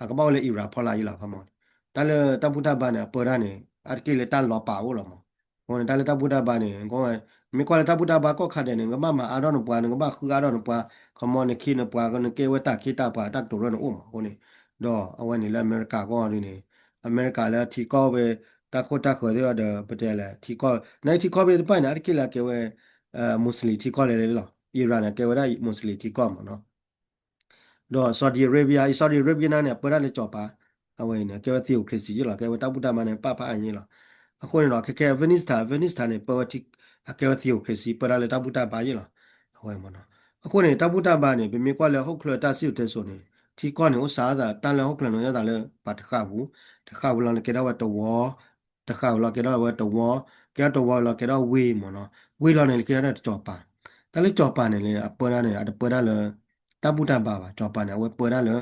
အကဘၣ်အိၣ်လၢ Iran ဖီလာ်ယ့လီၤ အခီမီန့ၣ်. တၢ်လၢတၢ်ဘူၣ်တၢ်ဘါန့ၣ် အပၢတၢ်န့ၣ် အါတက့ၢ်လၢတၢ်လီၤပာ်အိၣ်လီၤမး. အဃိန့ၣ် တၢ်လၢတၢ်ဘူၣ်တၢ်ဘါန့ၣ် မ့ၢ်ကွၢ်လၢတၢ်ဘူၣ်တၢ်ဘါကီၢ်ခါဒဲးန့ၣ် နကဘၣ်မၤအါထီၣ်နပှၤ နကဘၣ်ဃုအါထီၣ်နပှၤ ခီမီနခ့နပှၤ နကဲဝဲတၢ်ခ့တၢ်ပှၤ တၢ်ကတိၤရၢန့ၣ်အိၣ်မး အဃိန့ၣ်. ဒီးအဝဲန့ၣ်လၢအမဲရကၤကီၢ်ဒ်န့ၣ် အမဲရကၤလၢထံကီၢ်ဝဲ တၢ်ခိၣ်တၢ်ဃၢၤသ့ၣ်ဒီး ပတဲလဲၣ် ထံကီၢ် နထံကီၢ်ဖဲတဖၣ်န့ၣ် အါတက့ၢ်လၢအကဲဝဲ Muslim ထံကီၢ်လဲၣ်လဲၣ်လီၤ. Iran န့ၣ် ကဲဝဲဒၣ် Muslim ထံကီၢ်မးနီၤ. ဒီး Saudi Arabia, Saudi Arabia နာ်က့န့ၣ် အပၢတၢ်လၢကၠီၤပၤ, အဝဲအံၤန့ၣ် အကဲဝဲ theocracy ယ့လီၤ, ကဲဝဲတၢ်ဘူၣ်တၢ်ဘါန့ၣ် ပာ်ဖးအါယ့လီၤ. အဃိန့ၣ်ဒီး ခဲခဲ Afghanistan, Afghanistan န့ၣ် ပၢဝဲ အကဲဝဲ theocracy ပၢတၢ်လၢတၢ်ဘူၣ်တၢ်ဘါယ့လီၤ. အဝဲမးနီၤ. အဃိန့ၣ် တၢ်ဘူၣ်တၢ်ဘါန့ၣ် ပမ့ၢ်ကွၢ်လၢဟီၣ်ခိၣ်ချၢတၢ်စံၣ်စိၤတဲစိၤန့ၣ် ထံကီၢ်န့ၣ် အိၣ်စးအသး တၢ်လၢဟီၣ်ခိၣ်ချၢန့ၣ် အိၣ်စးသးလၢပှၤတဃၣ်ပူၤ, တဃၣ်ပူၤလီၤန့ၣ် ကဲထီၣ်ဝဲတဝီ တဃၣ်ဝဲလီၤကဲထီၣ်ဝဲတဝီ, ကဲထီၣ်တဝီလီၤကဲထီၣ်ဝ့ၢ်မးနီၤ, ဝ့ၢ်လီၤန့ၣ် ကဲထီၣ်တၢ်ကၠီၤပၤ, တၢ်လၢကၠီၤပၤန့ၣ်လၢအပၢတၢ်န့ၣ် အတပၢတၢ်လၢ တၢ်ဘူၣ်တၢ်ဘါဘၣ်, ကၠီၤပၤန့ၣ် အဝဲပၢတၢ်လၢ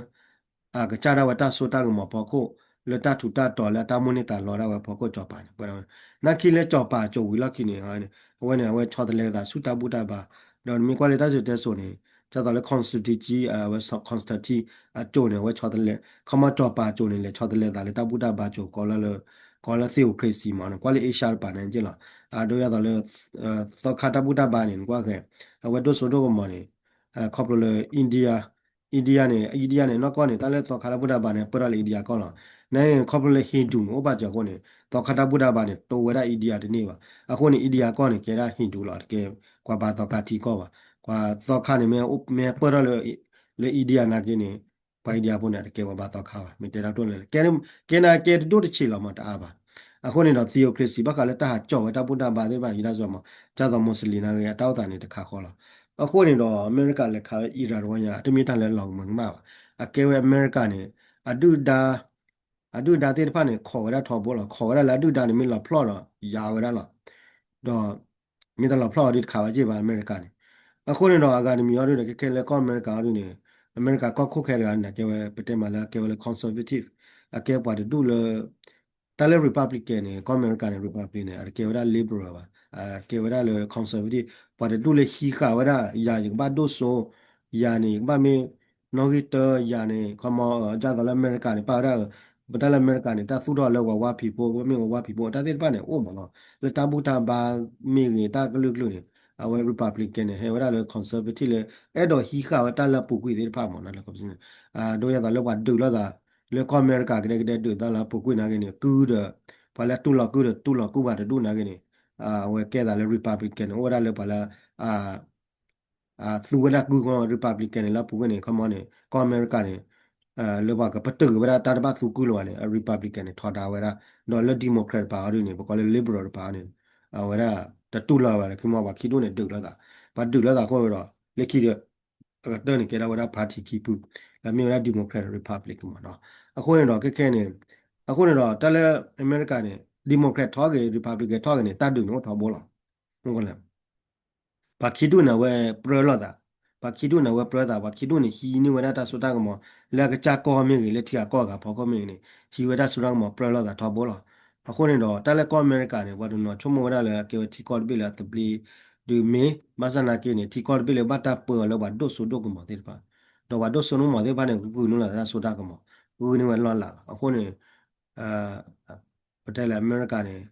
အကစၢ်ဒၣ်ဝဲတၢ်စိတၢ်ကမီၤဖီခိၣ် လၢတၢ်ထူးတၢ်တီၤလၢအတၢ်မိၣ်န့ၢ်သးလီဒၣ်ဝဲဖီခိၣ်ကၠီၤပၤန့ၣ် ပၢတၢ်ဝဲ, နာ်က့လၢကၠီၤပၤကၠိဝံၤလီၢ်ခံန့ၣ် အဝဲန့ၣ် အဝဲဆီတလဲသးဆူတၢ်ဘူၣ်တၢ်ဘါ, ဒီးနမ့ၢ်ကွၢ်လၢတၢ်စံၣ်စိၤတဲစိၤန့ၣ် ဒ်သိးလၢ Constantine အဝဲ Constantine အကၠိန့ၣ် အဝဲဆီတလဲ, ခီမီကၠီၤပၤကၠိန့ၣ် လဲၤဆီတလဲသးလၢတၢ်ဘူၣ်တၢ်ဘါကၠိ ကိးလၢ ကိးလၢ theocracy မးနီၤ, ကွၢ်လၢ Asia တပၤန့ၣ်က့လီၤ, အဒိဒ်သိးလၢ သီခါတၢ်ဘူၣ်တၢ်ဘါန့ၣ် နကွၢ်ဃဲ အဝဲဒိၣ်စိဒိၣ်ကမီၤန့ၣ် ခီဖျိလၢ India, India န့ၣ် India န့ၣ် နီၢ်ကီၢ်န့ၣ် တၢ်လၢသီခါတၢ်ဘူၣ်တၢ်ဘါန့ၣ် ပၢၢ်ထီၣ်လၢ India ကီၢ်လီၤ. နခီဖျိလၢ Hindu န့ၣ် အိၣ်ဘၣ်စၢၤအဃိန့ၣ် သီခါတၢ်ဘူၣ်တၢ်ဘါန့ၣ် တိဝဲဒၣ် India တန့ၢ်ဘၣ်. အဃိန့ၣ် India ကီၢ်န့ၣ် ကဲဒၣ် Hindu လီၤ, တကဲ ပှၤဘါသီခါထံကီၢ်ဘၣ်. ပှၤသီခါန့ၣ် မ့ၢ်ပၢၢ်ထီၣ်လၢ လၢ India နာ်က့န့ၣ် ပှၤ India ဖိန့ၣ် တကဲပှၤဘါသီခါဘၣ်, မ့ၢ်တဲတၢ်တိၢ်လဲၣ် ကဲနာ်ကဲတဒိၣ်တဆံးလီၤမး တအါဘၣ်. အဃိန့ၣ်ဒီး theocracy ဘၣ်ဃးလၢတၢ်ဟးကၠီၣ်ဝဲတၢ်ဘူၣ်တၢ်ဘါသ့ၣ်တဖၣ်န့ၣ် ဒ်သိးမး ဒ်သိး Muslim နာ်က့ အတၢ်အိၣ်သးန့ၣ်တခါဃီလီၤ. အဃိန့ၣ်ဒီး အမဲရကၤလဲၤခးဝဲ Iran တဝီညါ အတမ့ၢ်တၢ်လၢလီၤကမၢကမၣ်ဘၣ်. အကဲဝဲအမဲရကၤန့ၣ် အဒုၣ်ဒါ အဒုၣ်ဒါသ့ၣ်တဖၣ်န့ၣ် ခိးဝဲဒၣ်ထီဘိလီၤ. ခိးဝဲဒၣ်လၢအဒုၣ်ဒါန့ၣ် မ့ၢ်လီၤဖျီၣ်ဒီးယၤဝဲဒၣ်လီၤ. ဒီး မ့ၢ်တၢ်လီၤဖျီၣ်အီၤဒ်တခါဘၣ်က့ၢ်ဘၣ် အမဲရကၤန့ၣ်. အဃိန့ၣ်ဒီး အဂၤတမံၤအီၤဒ်န့ၣ် ခဲခဲလၢကီၢ်အမဲရကၤအီၤဒ်န့ၣ် အမဲရကၤကီၢ်ခိၣ်ခဲတဂၤန့ၣ် ကဲဝဲ ပတဲမးလၢအကဲဝဲလၢ conservative, အကဲပှၤတဒူၣ်လၢ တၢ်လၢ Republican န့ၣ် ကီၢ်အမဲရကၤန့ၣ် Republican န့ၣ် အတကဲဝဲဒၣ် liberal ဘၣ်, အကဲဝဲဒၣ်လၢ conservative, ပှၤတဒူၣ်လၢဟံးဃာ်ဝဲဒၣ် ယၤယကဘၣ်ဒိၣ်စိ, ယၤန့ၣ် ယကဘၣ်မ့ၢ် နီၣ်ဂံၢ်တၢ ယၤန့ၣ် ခီမီ ဒ်သိးလၢအမဲရကၤန့ၣ် ပာ်ဝဲဒၣ် ပတၢ်လၢအမဲရကၤန့ၣ် တၢ်သူၣ်ထီၣ်လၢပှၤဝါဖံးဖိ ကဘၣ်မ့ၢ်ပှၤဝါဖံးဖိ တၢ်သ့ၣ်တဖၣ်န့ၣ် အိၣ်မးနီၤ လၢတၢ်ဘူၣ်တၢ်ဘါမ့ၢ်ဂ့ၤ တၢ်ကလုာ်ကလုာ်န့ၣ် အဝဲ Republican န့ၣ် ဟဲဝဲဒၣ်လၢ conservative လၢ အဲၣ်ဒိးဟံးဃာ်ဝဲတၢ်လၢအပူၤကွံာ်သ့ၣ်တဖၣ်မးနီၤ လၢ conservative ဒ်သိးလၢပှၤဒုးလိာ်သး လၢကီၢ်အမဲရကၤကဒဲကဒဲဒုးသးလၢအပူၤကွံာ်နာ်က့န့ၣ် ကုဒီး ပှၤလၢတူၢ်လိာ်ကုဒီးတူၢ်လိာ်ကုပှၤတဒူၣ်နာ်က့န့ၣ် အဝဲကဲသးလၢ Republican န့ၣ် အိၣ်ဝဲဒၣ်လၢပှၤလၢ သူဝဲဒၣ်ကုကီၢ် Republican န့ၣ် လၢအပူၤကွံာ်န့ၣ် ခီမီန့ၣ် ကီၢ်အမဲရကၤန့ၣ် လၢပှၤကပတုာ်က့ၤဝဲဒၣ်တၢ်တဘၣ်သူကုလၢၤဘၣ်န့ၣ် Republican န့ၣ် ထီဒါဝဲဒၣ် ဒီးလၢ Democrat တပၤအီၤဒ်န့ၣ် ပကိးလၢ liberal တပၤအီၤန့ၣ် အဝဲဒၣ်တတူၢ်လိာ်ဘၣ်လၢခံမီ ပှၤခံဒူၣ်န့ၣ် ဒုးလိာ်သး ပှၤဒုးလိာ်သးအဃိဒီး လၢခံဒီး အကတၢၢ်န့ၣ် ကဲထီၣ်ဝဲဒၣ် party ခံဖု လၢမ့ၢ်ဝဲဒၣ် Democrat Republican မးနီၤ အဃိန့ၣ်ဒီး ခဲခဲန့ၣ် အဃိန့ၣ်ဒီး တၢ်လၢအမဲရကၤန့ၣ် Democrat ထီၣ်က့ၤ Republican ထီၣ်က့ၤန့ၣ် တၢ်ဒုးန့ၣ်အိၣ်ထီဘိလီၤ မ့ၢ်လဲၣ် ပှၤခံဒူၣ်န့ၣ် အဝဲပြၢလိာ်သး, ပှၤခံဒူၣ်န့ၣ် အဝဲပြၢသး, ပှၤခံဒူၣ်န့ၣ် ဟံးန့ၢ်ဝဲဒၣ်တၢ်စိတၢ်ကမီၤ လၢအကစၢ်ကီၢ်မ့ၢ်ဂ့ၤ လၢထံဂၤကီၢ်ဂၤဖီခိၣ်မ့ၢ်ဂ့ၤန့ၣ် ဟံးဝဲဒၣ်စိတၢ်ကမီၤပြၢလိာ်သးထီဘိလီၤ. အဃိန့ၣ်ဒီး တၢ်လၢကီၢ်အမဲရကၤန့ၣ် ပှၤတနီၤဆိကမိၣ်ဝဲဒၣ်လၢအကဲဝဲထံကီၢ်တဘ့ၣ်လၢအသဘျ့ ဒုးမ့ၢ် ဘၣ်ဆၣ်နာ်က့န့ၣ် ထံကီၢ်တဘ့ၣ်လၢဘၣ်တၢ်ပၢအီၤလၢပှၤဒိၣ်စိဒိၣ်ကမီၤသ့ၣ်တဖၣ်, ဒီးပှၤဒိၣ်စိဒိၣ်ကမီၤသ့ၣ်တဖၣ်န့ၣ် ဂုာ်န့ၢ်လီၤသးတၢ်စိတၢ်ကမီၤ, ဂုာ်န့ၢ်ဝဲလီၢ်လၤလီၤ. အဃိန့ၣ် ပတဲလၢအမဲရကၤန့ၣ်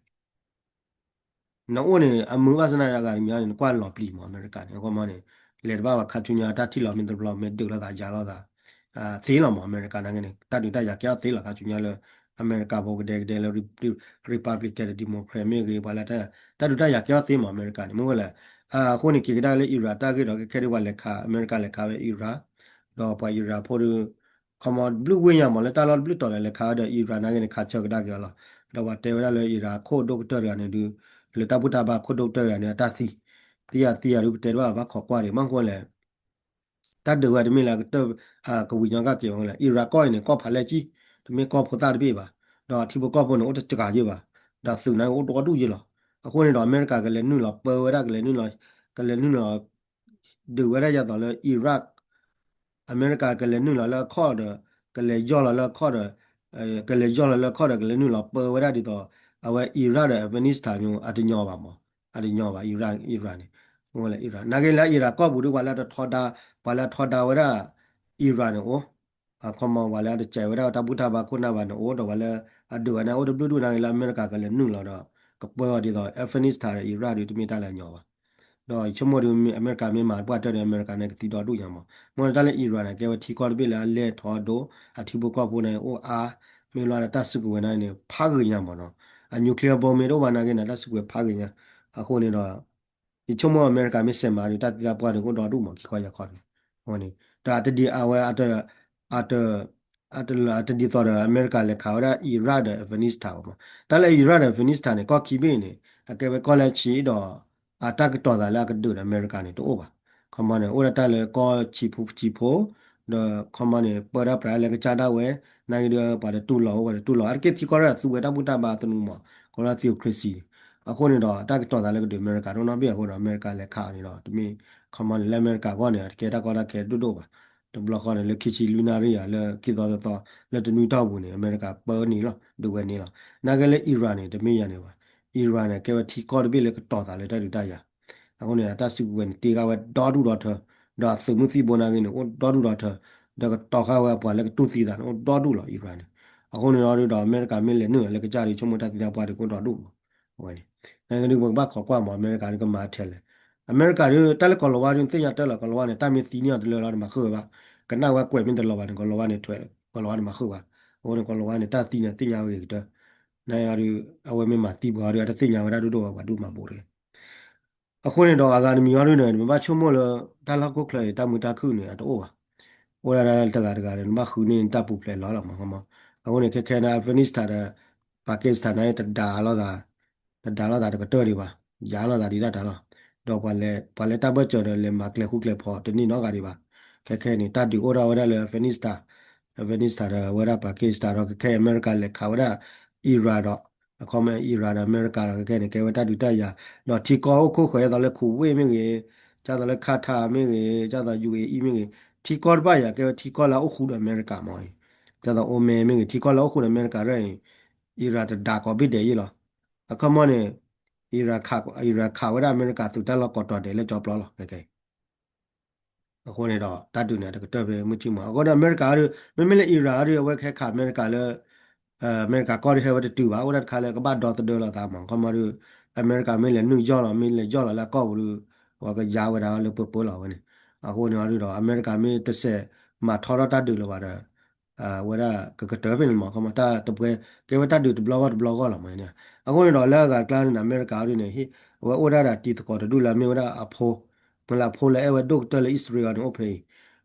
နအိၣ်န့ၣ် အမုာ်ဘၣ်ဆၣ်နာ်က့ အဂၤတမံၤန့ၣ် နကွၢ်လီၤပျံၤမး အမဲရကၤန့ၣ် အဃိမးန့ၣ် လဲၤတဘၣ်ဘၣ် ခါဆူညါတၢ်ထံၣ်လီၤမ့ၢ်တဘျီ မ့ၢ်ဒုးလိာ်သးယၤလိာ်သး သ့လီၤမး အမဲရကၤနာ်က့န့ၣ် တၢ်ဒုးတၢ်ယၤကဲထီၣ်သ့လီၤ ခါဆူညါလၢ အမဲရကၤဖိကဒဲကဒဲလၢ Republican ဒီး Democrat မ့ၢ်ဂ့ၤ ပှၤလၢတၢ်ဒုးတၢ်ယၤကဲထီၣ်သ့မး အမဲရကၤန့ၣ် မ့ၢ်ဝဲလဲၣ်. အဃိန့ၣ် က့ၤကဒါလၢ Iran တၢ်ဂ့ၢ်ဒီး ခဲခဲဒုးပှၤလဲၤခး အမဲရကၤလဲၤခးဝဲ Iran ဒီးပှၤ Iran ဖိဒီး ခီမီတဘျုးဝ့ၢ်ညါမး လၢတၢ်လီၢ်တဘျုးတီၤဒီး လဲၤခးဝဲဒီး Iran နာ်က့န့ၣ် ခးဆၢကဒါက့ၤအီၤလီၤ. ဒီးပှၤတဲဝဲဒၣ်လၢ Iran အခိၣ်ဒိၣ်ကတၢၢ်တဂၤန့ၣ်ဒုး လၢတၢ်ဘူၣ်တၢ်ဘါအခိၣ်ဒိၣ်ကတၢၢ်တဂၤန့ၣ် အတၢ်သံ သံယၤသံယၤဒုး ပတဲတဘၣ်ဘၣ်ခိးကွၢ်ဒံး မ့ၢ်ဃိလဲၣ် တၢ်ဒုးဝဲတမ့ၢ်လၢအကတၢၢ် ကဝံၤညီကဒါက့ၤအီၤလၢ Iran ကီၢ်အံၤန့ၣ် ကီၢ်ဖးလဲၢ်ကံၢ် တမ့ၢ်ကီၢ်ဖိသၣ်တဘ့ၣ်ဘၣ်, ဒီးထံဖိကီၢ်ဖိန့ၣ် အိၣ်တစှၤယဲၢ်ဘၣ်, ဒီးသုးန့ၣ်အိၣ်တဒူၣ်ယဲၢ်လီၤ. အဃိန့ၣ်ဒီး အမဲရကၤကလဲၤနုာ်လီၤပၢဝဲဒၣ် ကလဲၤနုာ်လီၤ ကလဲၤနုာ်လီၤ ဒုးဝဲဒၣ်ယၤသိးလၢ Iraq အမဲရကၤကလဲၤနုာ်လီၤလၢအခီၣ်ဒီး ကလဲၤယီၢ်လီၤလၢအခီၣ်ဒီး ကလဲၤယီၢ်လီၤလၢအခီၣ်ဒီး ကလဲၤနုာ်လီၤပၢဝဲဒၣ်ဒ်သိး အဝဲ Iraq ဒီး Afghanistan မ့ၢ် အတညီဘၣ်မး အတညီဘၣ် Iraq Iraq န့ၣ် ဝဲလၢ Iraq နာ်က့လၢ Iraq ကီၢ်ပူၤဒုး ပှၤလၢအထီဒါ ပှၤလၢအထီဒါဝဲဒၣ် Iraq န့ၣ်အိၣ် အခီမီ ပှၤလၢအတစဲးဝဲဒၣ်တၢ်ဘူၣ်တၢ်ဘါခိၣ်နၢ်ဘၣ်န့ၣ်အိၣ်ဒီး ပှၤလၢအဒုးဝဲန့ၣ်အိၣ်တဘျုးဒူၣ်နာ်က့လၢအမဲရကၤကလဲၤနုာ်လီၤဒီး ကပၢအီၤဒ်သိး Afghanistan ဒီး Iraq ဒုးတမ့ၢ်တၢ်လၢအညီဘၣ် ဒီးဆိကမိၣ်ဒီး အမဲရကၤမ့ၢ်မၤပှၢ်တၢၢ်ဒီး အမဲရကၤန့ၣ်ကသံဒီဒူၣ်ညါမး မ့ၢ်တၢ်လၢ Iraq န့ၣ် ကဲဝဲထံကီၢ်တဘ့ၣ်လၢအလဲၢ်ထီဒိၣ် အထံဖိကီၢ်ဖိန့ၣ်အိၣ်အါ မ့ၢ်လီၤတၢ်စုကဝဲၤန့ၣ် ဖးဂ့ၤညါမးနီၤ အ nuclear bomb မ့ၢ်တအိၣ်ဘၣ်နာ်က့န့ၣ် တၢ်စုကဝဲၤဖးဂ့ၤညါ အဃိန့ၣ်ဒီး ယဆိကမိၣ်အမဲရကၤမ့ၢ်စဲးမၤဒီး တၢ်သံတၢ်ပှၢ်ဒုးကအိၣ်ဒီဒူၣ်မး ခံခီယဲၢ်ခီန့ၣ် အဝဲန့ၣ် တၢ်တဒ်အဝဲ အတ အတ အတဒ်သိးဒီး အမဲရကၤလဲၤခးဝဲဒၣ် Iraq ဒီး Afghanistan ဘၣ်မး တၢ်လၢ Iraq ဒီး Afghanistan န့ၣ် ကီၢ်ခံဘ့ၣ်န့ၣ် အကဲဝဲကီၢ်လၢဆံးဒီး အတၢ်ကတီၤသးလၢအကဒုးဒီးအမဲရကၤန့ၣ် တအိၣ်ဘၣ် ခီမီန့ၣ် အိၣ်ဒၣ်တၢ်လၢကီၢ်ဆံးဖိဆံးဖိ ဒီးခီမီန့ၣ် ပၢဒၣ်ပြးလၢကစၢ်ဒၣ်ဝဲ နာ်က့ဒီး ပှၤတတူၢ်လိာ် ပှၤတတူၢ်လိာ် အတက့ၢ်ထံကီၢ်ရၢၢ်သူဝဲတၢ်ဘူၣ်တၢ်ဘါသနူမး ကီၢ်လၢ theocracy န့ၣ် အဃိန့ၣ်ဒီး တၢ်ကတီၤသးလၢကဒုးအမဲရကၤတအိၣ်နီတဘ့ၣ်အဃိဒီး အမဲရကၤလဲၤခးအီၤန့ၣ်ဒီး တမ့ၢ် ခီမီန့ၣ် လၢအမဲရကၤအဂီၢ်န့ၣ် အတကဲတၢ်ကီတၢ်ခဲဒိၣ်ဒိၣ်ဘၣ် တဘျီဃီန့ၣ် လၢခံဆံလွံၢ်နၣ်ရံၣ်ယၤ လၢခံသီသီသီ လၢတနွံတီၢ်ပူၤန့ၣ် အမဲရကၤပၢန့ၢ်လီၤ ဒုးဝဲန့ၢ်လီၤ နာ်က့လၢ Iran န့ၣ် တမ့ၢ်ယၤန့ၣ်ဘၣ် Iran န့ၣ် ကဲဝဲထံကီၢ်တဘ့ၣ်လၢကတီၤသးလၢတၢ်ဒုးတၢ်ယၤ အဃိန့ၣ် အတၢ်စုကဝဲၤန့ၣ် တ့ဃာ်ဝဲဒီဒူၣ်ဒီထၢ ဒီးအသုးမုၢ်သံၣ်ဘိနာ်က့န့ၣ် အိၣ်ဒီဒူၣ်ဒီထၢ ဒီးကတီၤဃာ်ဝဲအပှၤလၢကတူၢ်သံသးန့ၣ် အိၣ်ဒီဒူၣ်လီၤ Iran န့ၣ် အဃိန့ၣ်ဒီး အမဲရကၤမ့ၢ်လဲၤနုာ်လီၤလၢကစၢ်ဒီး ဆိကမိၣ်တၢ်သံတၢ်ပှၢ်ဒုးကအိၣ်ဒီဒူၣ်မး အဝဲန့ၣ် နာ်က့ဒုးပကဘၣ်ခိးကွၢ်မး အမဲရကၤဒုးကမၤထဲလဲၣ် အမဲရကၤဒုး တၢ်လၢကီၤလၤဝါဒုး သ့ၣ်ညါတၢ်လီၤ ကီၤလၤဝါန့ၣ် တၢ်မ့ၢ်သံန့ၢ်အီၤတလၢလီၤ တမၤဃုာ်ဝဲဘၣ် ကနၣ်ဝဲကွဲးမ့ၢ်တလီၤဘၣ်န့ၣ် ကီၤလၤဝါန့ၣ်ထွဲ ကီၤလၤဝါန့ၣ်မၤဃုာ်ဘၣ် အဃိန့ၣ် ကီၤလၤဝါန့ၣ် တၢ်သံန့ၣ် သ့ၣ်ညါဝဲဂ့ၤကတၢၢ် နာ်က့ဒုး အဝဲမ့ၢ်မၤသံပှၤဒုး အတသ့ၣ်ညါဝဲဒၣ်ဒိၣ်ဒိၣ်ဝဲ ပှၤဒုးမၤဘူးတဂ့ၤ အဃိန့ၣ်ဒီး အဂၤတမံၤအီၤဒုးန့ၣ် နဘၣ်ဆိကမိၣ်လၢ တၢ်လၢဟီၣ်ခိၣ်ချၢအံၤ တၢ်မုာ်တၢ်ခုၣ်န့ၣ် အတအိၣ်ဘၣ်. အိၣ်ဒၣ်တဂၤတဂၤဒီး နဘၣ်ဃုန့ၢ်တၢ်ပူၤဖျဲးလီၤလီၤမး. အဃိန့ၣ် ခဲခဲန့ၣ် Afghanistan ဒီး Pakistan န့ၣ် တဒါလိာ်သး တဒါလိာ်သးတကတၢၢ်ဒံးဘၣ်. ယါလိာ်သးဒံးဒၣ်တၢ်လီၤ. ဒီးပှၤလၢ ပှၤလၢတၢ်ဘၢၣ်စၢၤဒီး လဲၤမၤကျဲၤဃူကျဲၤဖိးတန့ၢ်နီတဂၤဒံးဘၣ်. ခဲခဲန့ၣ် တၢ်ဒုးအိၣ်ထီၣ်ဝဲဒၣ်လၢ Afghanistan Afghanistan ဒီးဝဲဒၣ် Pakistan ဒီး ခဲခဲအံၤ အမဲရကၤလဲၤခးဝဲဒၣ် Iran ဒီး အခီပညီ Iran ဒီးအမဲရကၤဒီး ခဲခဲန့ၣ် ကဲဝဲတၢ်ဒုးတၢ်ယၤ ဒီးထံကီၢ်အိၣ်ခိၣ်ဃၢၤအသိးလၢ Kuwait မ့ၢ်ဂ့ၤ, ဒ်သိးလၢ Qatar မ့ၢ်ဂ့ၤ, ဒ်သိး ယူဢေအံၣ် မ့ၢ်ဂ့ၤ, ထံကီၢ်တဖၣ်အံၤ ကဲဝဲထံကီၢ်လၢအအိၣ်ဃူဒီးအမဲရကၤမးအံၤ, ဒ်သိး Oman မ့ၢ်ဂ့ၤ, ထံကီၢ်လၢအအိၣ်ဃူဒီးအမဲရကၤရဲၣ်အံၤ Iran တဒါကိးဘ့ၣ်ဒဲးယ့ၣ်လီၤ. အခီပညီန့ၣ် Iran ခး Iran ခးဝဲဒၣ်အမဲရကၤသုးတၢ်လီၢ်ကိးတီၤဒဲးလၢကၠီပျီလီၤ ခဲခဲ အဃိန့ၣ်ဒီး တၢ်ဒုးန့ၣ် တကတၢၢ်ဖဲမုၢ်ထံမး. အဃိန့ၣ် အမဲရကၤဒီး မ့မ့ၢ်လၢ Iran ဒီး အဝဲကဟဲခးအမဲရကၤလၢ အမဲရကၤကီၢ်ဒီး ဟဲဝဲတတုၤဘၣ်, အိၣ်ဒၣ်တခါလၢကဘၣ်ဒီသဒၢလိာ်သးမး. ခီမီဒီး အမဲရကၤမ့ၢ်လဲၤနုာ်ယီၢ်လီၤ မ့ၢ်လဲၤယီၢ်လီၤလၢအကီၢ်ပူၤဒီး အဝဲကယါဝဲဒၣ်လၢပှဲၤပှဲၤလီၤဝဲန့ၣ်. အဃိန့ၣ်ဒီး အမဲရကၤမ့ၢ်တစဲးမၤထီထီၣ်တၢ်ဒုးလၢၤဘၣ်ဒီး ဝဲဒၣ်ကကတၢၢ်ဖဲန့ၣ်မး. ခီမီတၢ်တပှဲၤ ကဲဝဲတၢ်ဒုးတဘျီဂီၢ်တဘျီဂီၢ်လီၤမးန့ၣ်. အဃိန့ၣ်ဒီး လၢအဂၤတကျါန့ၣ် အမဲရကၤအီၤဒ်န့ၣ် အဝဲအိၣ်ဒၣ်ဒီးတံၤသကိးတဒူၣ်လၢအမ့ၢ်ဝဲဒၣ်အဖိ မ့ၢ်လၢအဖိလၢအဲၣ်ဝဲဒိၣ်ကတၢၢ်လၢအံၣ်စရ့လးအီၤန့ၣ် အိၣ်ဖဲအံ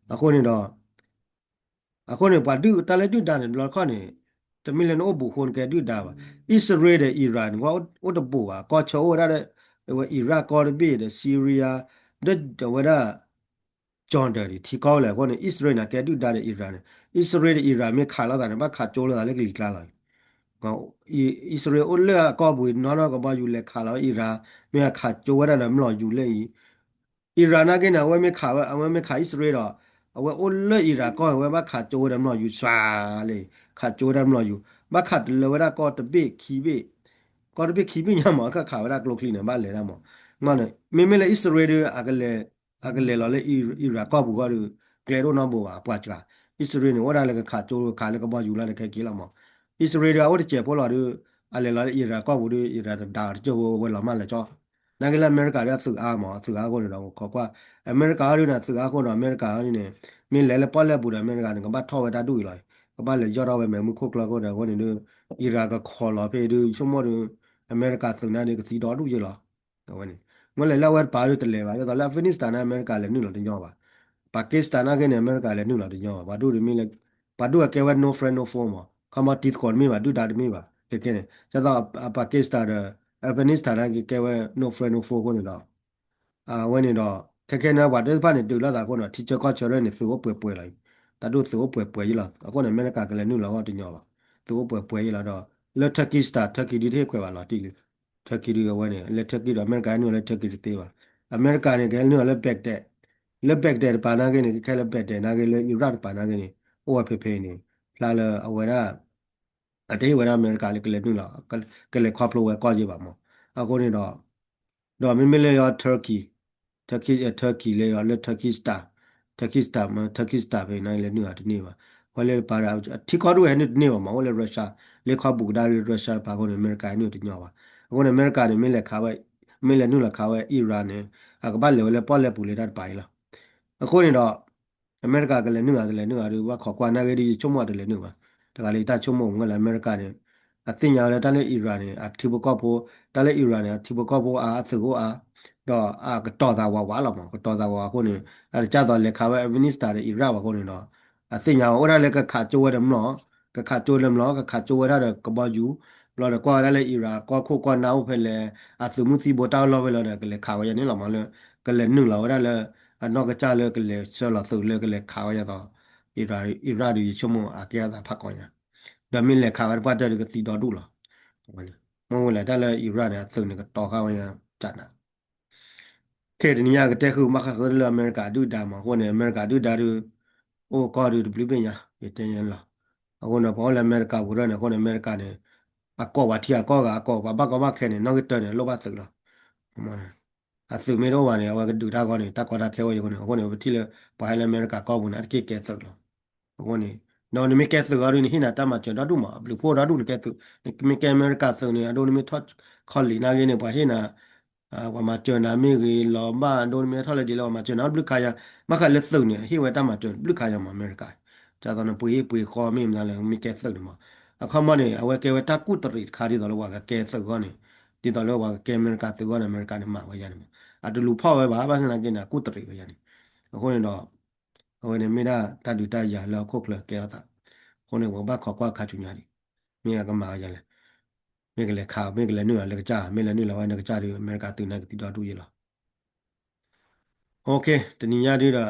ၤ. အဃိန့ၣ်ဒီး အဃိန့ၣ် ပှၤဒုးတၢ်လၢဒုၣ်ဒါန့ၣ် တဘျီတခီၣ်န့ၣ် တမ့ၢ်လၢနအိၣ်ဘူးအဃိနကဲဒုၣ်ဒါဘၣ်. အံၣ်စရ့လးဒီး Iran န့ၣ် ကွၢ်အိၣ်တဘူးဘၣ်. ကီၢ်ဆၢအိၣ်ဝဲဒၣ်ဒီး အဝဲ Iraq ကီၢ်တဘ့ၣ်ဒီး Syria ဒီးအဝဲဒၣ် Jordan န့ၣ် ထံကီၢ်ဝဲလဲၣ်. အဃိန့ၣ် အံၣ်စရ့လးန့ၣ် ကဲဒုၣ်ဒါဒီး Iran န့ၣ် အံၣ်စရ့လးဒီး Iran မ့ၢ်ခးလိာ်သးန့ၣ် ဘၣ်ခးကၠိလိာ်သးလၢကလံၤကျါလီၤ. အံၣ်စရ့လးအိၣ်လၢအကီၢ်ပူၤအံၤ နီၢ်နီၢ်ကဘီယူၤလဲၤခးလီၤ Iran မ့ၢ်ခးကၠိဝဲဒၣ်ဒီးမျိာ်ယူၤလၢအံၤ Iran နာ်က့န့ၣ် အဝဲမ့ၢ်ခးဝဲ အဝဲမ့ၢ်ခးအံၣ်စရ့လးဒီး အဝဲအိၣ်လၢ Iran ကီၢ် အဝဲဘၣ်ခးကၠိဝဲဒၣ်မျိာ်ယူၤစှၤလံ, ခးကၠိဝဲဒၣ်မျိာ်ယူၤ, ဘၣ်ခးတလၢဝဲဒၣ်ကီၢ်တဘ့ၣ်ခံဘ့ၣ်, ကီၢ်တဘ့ၣ်ခံဘ့ၣ်ညါမး ခးခးဝဲဒၣ်ကျိချံန့ၣ် ဘၣ်လဲၤဒၣ်မး. မ့ၢ်န့ၣ် မ့မ့ၢ်လၢအံၣ်စရ့လးဒီး အကလဲၤလီၤလၢ Iran ကီၢ်ပူၤဃီဒီး ကျဲတအိၣ်နီတဘိးဘၣ် အပှၤစှၤ, အံၣ်စရ့လးန့ၣ် အိၣ်ဒၣ်လၢကခးကၠိခးလၢကဘီယူၤလၢတခဲက့ၤလီၤမး. အံၣ်စရ့လးဒီး အအိၣ်တစဲးဖိလီၤဒီး အလဲၤလီၤလၢ Iran ကီၢ်ပူၤဒီး Iran တဒါအီၤတကၠိဖိဝဲလီၤမၢ်လၢာ်ကၠီ နာ်က့လၢအမဲရကၤဒီးအသုးအါမး အသုးအါအဃိန့ၣ်ဒီး ခိးကွၢ် အမဲရကၤအီၤဒ်န့ၣ် အသုးအါအဃိဒီး အမဲရကၤအီၤဒ်န့ၣ် မ့ၢ်လဲၤလၢပီၣ်လဲၣ်ပူၤဒီး အမဲရကၤန့ၣ် ကဘၣ်ထီၣ်ဝဲတၢ်ဒူၣ်အံၤလီၤ. ကဘၣ်လဲၤယီၢ်ထီၣ်ဝဲမဲးမုၢ်ခိၣ်ကျၢၢ်အဃိဒီး အဃိန့ၣ်ဒီး Iran ကခိးလီၤဖဲဒီး ဆိကမိၣ်ဒီး အမဲရကၤသုးန့ၣ်ဒီး ကသံဒီဒူၣ်ယ့ၢ်လီၤ. အဝဲန့ၣ် မ့ၢ်လဲၤလၢအဝဲတပၤဒီးတလဲၤဘၣ် ဒ်သိးလၢ Afghanistan န့ၣ် အမဲရကၤလဲၤနုာ်လီၤတညီဘၣ်. Pakistan နာ်က့န့ၣ် အမဲရကၤလဲၤနုာ်လီၤတညီဘၣ်. ပှၤဒူၣ်တမ့ၢ်လၢ ပှၤဒူၣ်အကဲဝဲ no friend no foe မး ခီမီတံၤသကိးတမ့ၢ်ဘၣ် ဒုၣ်ဒါတမ့ၢ်ဘၣ် ခဲခဲန့ၣ် ဒ်သိး Pakistan ဒီး Afghanistan နာ်က့ကဲဝဲ no friend no foe အဃိန့ၣ်ဒီး အဝဲန့ၣ်ဒီး ခဲခဲန့ၣ် ပှၤသ့ၣ်တဖၣ်န့ၣ် ဒုးလိာ်သးအဃိန့ၣ်ဒီး ထံဆၢကီၢ်ဆၢရဲၣ်န့ၣ် သုးအိၣ်ပှဲၤပှဲၤလီၤအံၤ, တၢ်ဒူၣ်သုးအိၣ်ပှဲၤပှဲၤယ့ၢ်လီၤ. အဃိန့ၣ် အမဲရကၤကလဲၤနုာ်လီၤဂီၢ်တညီဘၣ်, သုးအိၣ်ပှဲၤပှဲၤယ့ၢ်လီၤဒီး လၢ Turkey စတၢ် Turkey ဒုးတဟ့ၣ်ခွဲးဘၣ်လီၤတံၢ်လံ. Turkey ဒုးအဝဲန့ၣ် လၢ Turkey ဒီး အမဲရကၤနုာ်လၢ Turkey တသ့ဘၣ်. အမဲရကၤန့ၣ် ကဟဲနုာ်လီၤလၢ Baghdad, လၢ Baghdad တပၤနာ်က့န့ၣ် ကခဲလၢ Baghdad နာ်က့ လၢ Iraq တပၤနာ်က့န့ၣ် အိၣ်ဝဲဖဲဖဲအံၤန့ၣ် ဖျါလၢအဝဲဒၣ် အတဟ့ၣ်ဝဲဒၣ်အမဲရကၤလၢကလဲၤနုာ်လီၤ ကလဲၤခီဖျိဝဲကီၢ်ယဲၢ်ဘၣ်မး. အဃိန့ၣ်ဒီး ဒီးမ့မ့ၢ်လၢ Turkey, Turkey လၢဒီးလၢ Turkey star, Turkey star မ့ Turkey star ဖဲန့ၣ် လဲၤနုာ်အီၤတန့ၢ်ဘၣ်. ဝဲလၢပာ်ဒီး ထံကီၢ်ဒူၣ်ဟဲနုာ်တန့ၢ်ဘၣ်မး အိၣ်လၢ Russia, လ့ခီပူၤကဒါလၢ Russia တပၤအဃိန့ၣ် အမဲရကၤဟဲနုာ်တညီဘၣ်. အဃိန့ၣ် အမဲရကၤန့ၣ် မ့ၢ်လဲၤခးဝဲ, မ့ၢ်လဲၤနုာ်လီၤခးဝဲ Iran န့ၣ် အကဘၣ်လဲၤဝဲလၢပီၣ်လဲၣ်ပူၤလၢတၢ်တပၤအံၤလီၤ. အဃိန့ၣ်ဒီး အမဲရကၤကလဲၤနုာ်ဧါ တလဲၤနုာ်ဧါဒီး ဘၣ်ခိးကွၢ်နာ်က့ဒီး ယဆိကမိၣ်တလဲၤနုာ်ဘၣ်. တဂၤလၢယတၢ်ဆိကမိၣ် မ့ၢ်လၢအမဲရကၤန့ၣ် အသ့ၣ်ညါဝဲလၢတၢ်လၢ Iran န့ၣ် အထံဖိကီၢ်ဖိ, တၢ်လၢ Iran န့ၣ် အထံဖိကီၢ်ဖိအါ အသုးအိၣ်အါ, ဒီးအကတီၤသးဝးဝးလီၤမး, ကတီၤသးဝးဝးအဃိန့ၣ် အတကၢ်သိးလဲၤခးဝဲ Afghanistan ဒီး Iraq ဘၣ်အဃိန့ၣ်ဒီး အသ့ၣ်ညါဝဲအိၣ်ဒၣ်လၢကခးကၠိဝဲဒီးမျိာ်, ကခးကၠိလၢမျိာ်, ကခးကၠိဝဲဒၣ်ဒီးကဘီယူၤ, ဘျီဒီးကွၢ်ဝဲဒၣ်လၢ Iraq ကီၢ်ခိၣ်ကီၢ်နၢ်အိၣ်ဖဲလဲၣ်, အသုးမုၢ်သံဘိတၢ်အိၣ်လီၢ်ဖဲလဲၣ်ဒီး ကလဲၤခးဝဲယၤန့ၣ်လီၤမးလၢ ကလဲၤနုာ်လီၤဝဲဒၣ်လၢ အနီၢ်ကစၢ်လၢကလဲၤဆှၢလီၤသုးလၢကလဲၤခးဝဲယၤသိး Iraq, Iraq ဒီးယဆိကမိၣ်အကဲအသးဖးကီညါ, ဒီးမ့ၢ်လဲၤခးဝဲတပှၢ်တၢၢ်ဒီး ကသံဒီဒူၣ်လီၤ. မ့ၢ်ဝဲလဲၣ်တၢ်လၢ Iraq န့ၣ် အသုးန့ၣ်ကတီၤဃာ်ဝဲညါကနး ခဲတနံၤညါကတဲဃုာ်မးဃၣ်ဃၢလၢအမဲရကၤဒုၣ်ဒါမး အဃိန့ၣ် အမဲရကၤဒုၣ်ဒါဒုး အိၣ်ကီၢ်ဒုးတဘျုးဘ့ၣ်ညါ ယတဲညါလီၤ. အဃိန့ၣ် ပှၤအိၣ်လၢအမဲရကၤပူၤထီၣ်န့ၣ် အဃိန့ၣ် အမဲရကၤန့ၣ် အကိးပှၤထံဂၤကီၢ်ဂၤ အကိးပှၤဘၣ်ကီဘၣ်ခဲန့ၣ် နီၣ်ဂံၢ်တၢန့ၣ် အလိၣ်ဘၣ်သုးလီၤ. အသုးမ့ၢ်တအိၣ်ဘၣ်န့ၣ် အဝဲကဒုးတၢ်ဂီၢ်န့ၣ် တၢ်ကီတၢ်ခဲအိၣ်ယၤအဃိန့ၣ် အဃိန့ၣ် ပထံၣ်လၢ ပှၤဟဲလၢအမဲရကၤကီၢ်ပူၤန့ၣ် အတက့ၢ်ကဲသုးလီၤ. အဃိန့ၣ် ဒီးနမ့ၢ်ကဲသုးအီၤဒုး နဟ့ၣ်နၤတၢ်မၤစၢၤဒီဒူၣ်မး အဘျုးဖှိၣ်ဒီဒူၣ်နကဲသုး, နမ့ၢ်ကဲအမဲရကၤသုးန့ၣ် အဒိနမ့ၢ်ထီၣ်ခီလံာ်နာ်ဂ့ၤန့ၣ် ပှၤဟ့ၣ်နၤ ပှၤမၤစၢၤနၤမ့ၢ်ဂ့ၤ လီၤဘၣ်ဒိနမ့ၢ်ထီၣ်လၢဒ်လဲၣ် ပှၤမၤစၢၤနၤဘျုးခါယၤ, ဘၣ်ဃးလၢသုးန့ၣ် ဟ့ၣ်ဝဲတၢ်မၤစၢၤဘျုးခါယၤမး အမဲရကၤ, ဒ်သိးနပှ့ၤဟ့ၣ်ပှ့ၤဃီမ့ၢ်မနုၤလဲၣ် မ့ၢ်ကဲသုးန့ၣ်မး, အခီမီန့ၣ် အဝဲကဲဝဲတၢ်ကူၣ်တရံးတခါ ဒ်သိးလၢပှၤကကဲသုးဂီၢ်န့ၣ်, ဒ်သိးလၢပှၤကကဲအမဲရကၤသုးဂီၢ်န့ၣ် အမဲရကၤန့ၣ်မၤဝဲယၤန့ၣ်မး, အတလူၤဖီၣ်ဝဲဘၣ် ဘၣ်ဆၣ်သနာ်က့န့ၣ် အကူၣ်တရံးဝဲယၤန့ၣ်, အဃိန့ၣ်ဒီး အဝဲန့ၣ်မ့ၢ်ဒၣ်တၢ်ဒုးတၢ်ယၤလၢဟီၣ်ခိၣ်ချၢကဲထီၣ်သး, အဃိန့ၣ် ပကဘၣ်ခိးကွၢ်ခါဆူညါဒံး, မ့ၢ်အကမၤဝဲယၤလဲၣ်, မ့ၢ်ကလဲၤခး မ့ၢ်ကလဲၤနုာ်လီၤလၢကစၢ် မ့ၢ်လဲၤနုာ်လီၤဝဲလၢကစၢ်ဒီး အမဲရကၤသုးန့ၣ်ကသံဒီဒူၣ်ယဲလီၤ. အိၣ်ခ့ တနံၤညါဒုးဒီး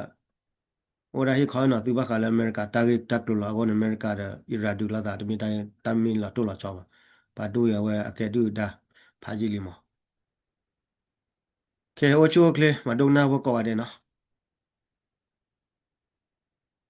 အိၣ်ဒၣ်ဟ့ၣ်ခီဟ့ၣ်နီၤသုဘၣ်ဃးလၢအမဲရကၤတၢ်ဂ့ၢ်တၢ်ကျိၤလီၤ. အဃိန့ၣ် အမဲရကၤဒီး Iran ဒုးလိာ်သး တမ့ၢ်တၢ်မ့ၢ်လီၤတိၢ်လီၤဆီဘၣ်, ပှၤဒိၣ်ယၤဝဲအကဲဒုၣ်ဒါ ဖးယံာ်လံမး. ခဲအိၣ်ဆူၣ်အိၣ်ချ့ မၤဒိကနၣ်ဖိကိးဂၤဒဲးနီၤ.